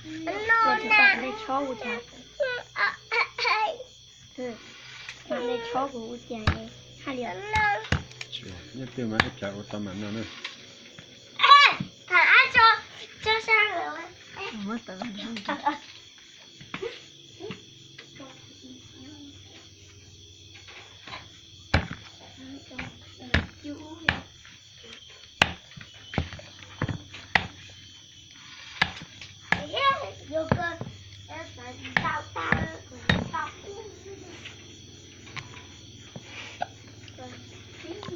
Ua tsis tau dej tshob ua cas. Mam dej tshob kuv ua cas haj li. Nyob twg mas ib pliag ua tau mam noj na.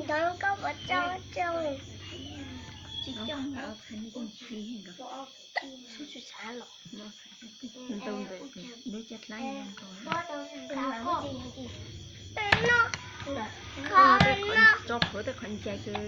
Ntawd koj puas tso coj? Tsis coj. Ntau ntawm neb caj dlaab. Tso plhuav tej qhov ncai kawg.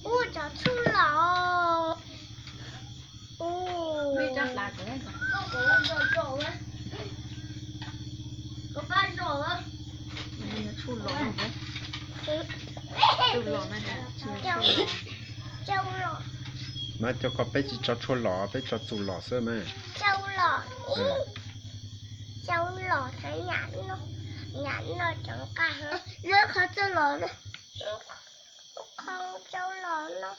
Ua cov tshuaj los. Mas cov ko peb tsis tso tshuaj los, peb tso txuj los xwb mas. Cau los, cau los, nyam no cov nqaj, qhov txuj los, qhov cau los no.